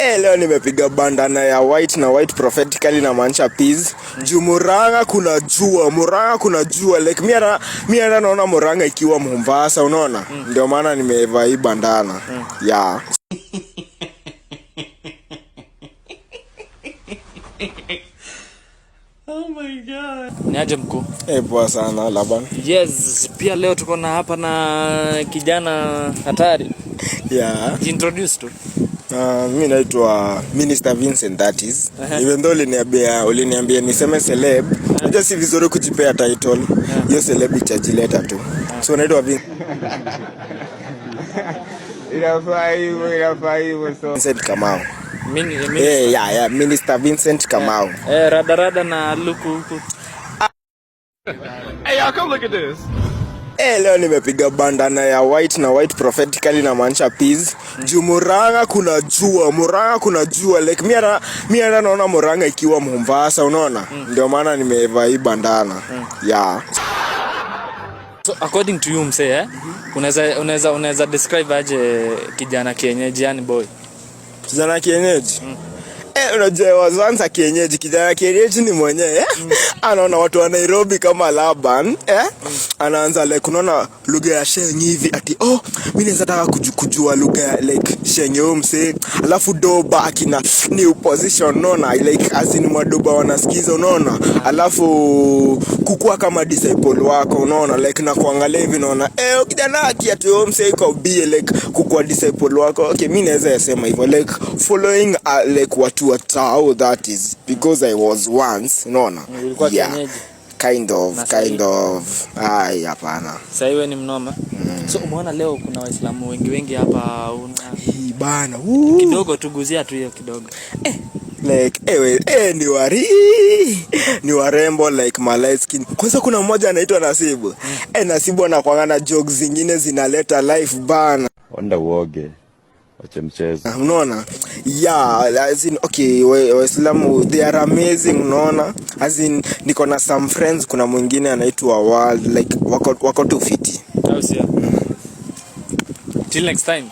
Leo nimepiga bandana ya white na white prophetically inamaanisha peace. Juu Murang'a kuna jua, Murang'a kuna jua. Like mi hata naona Murang'a ikiwa Mombasa, unaona? Ndio maana nimevaa hii bandana. Yeah. Ni aje, mkuu? Poa sana, Laban. Yes, pia leo tuko na hapa na kijana hatari. Introduce tu. Mi naitwa Minister Vincent, that is. Even though uliniambia niseme celeb, unajua si vizuri kujipea title. Hiyo celeb itajileta tu. So naitwa Inafaa hivyo, inafaa hivyo, so Vincent Kamau. Mini, Yeah, Minister Vincent Kamau. Rada rada na luku huku. Leo nimepiga bandana ya white na white prophetically inamaanisha peace. Juu Murang'a kuna jua, Murang'a kuna jua. Like mi hata naona Murang'a ikiwa Mombasa, unaona? Ndio maana nimevaa hii bandana. Yeah. So according to you, msee, eh? Unaweza describe aje kijana kienyeji, yani boy? Kijana kienyeji. Unajua wazanza kienyeji, kijana kienyeji ni mwenyewe, eh? Anaona watu wa Nairobi kama Laban, eh? Anaanza like unaona lugha ya Sheng hivi, ati, "Oh, mimi naweza taka kujua lugha ya like Sheng yo msee." Alafu doba akina new position, unaona, like as in madoba wanasikiza, unaona, alafu kukua kama disciple wako, unaona, like na kuangalia hivi unaona, eh, kijana akiatu yo msee iko bie, like kukua disciple wako. Okay, mimi naweza yasema hivyo, like following like watu wa tao, that is because I was once, unaona. Ulikuwa kienyeji. Kind of. Na sahi? Kind of, ai, hapana. Sasa wewe ni mnoma. So umeona leo kuna Waislamu wengi wengi hapa, una Hii bana, woo. Kidogo tuguzia tu hiyo kidogo. Like ewe, ni warembo, like ma light skin. Kwanza kuna mmoja anaitwa Nasibu. Nasibu anakuanga na jokes zingine zinaleta life, bana. Onda uoge, wache mchezo. Unaona, yeah, as in, okay, Waislamu, they are amazing, unaona. As in niko na some friends, kuna mwingine anaitwa World, like wako tu fiti. Au sio? Till next time.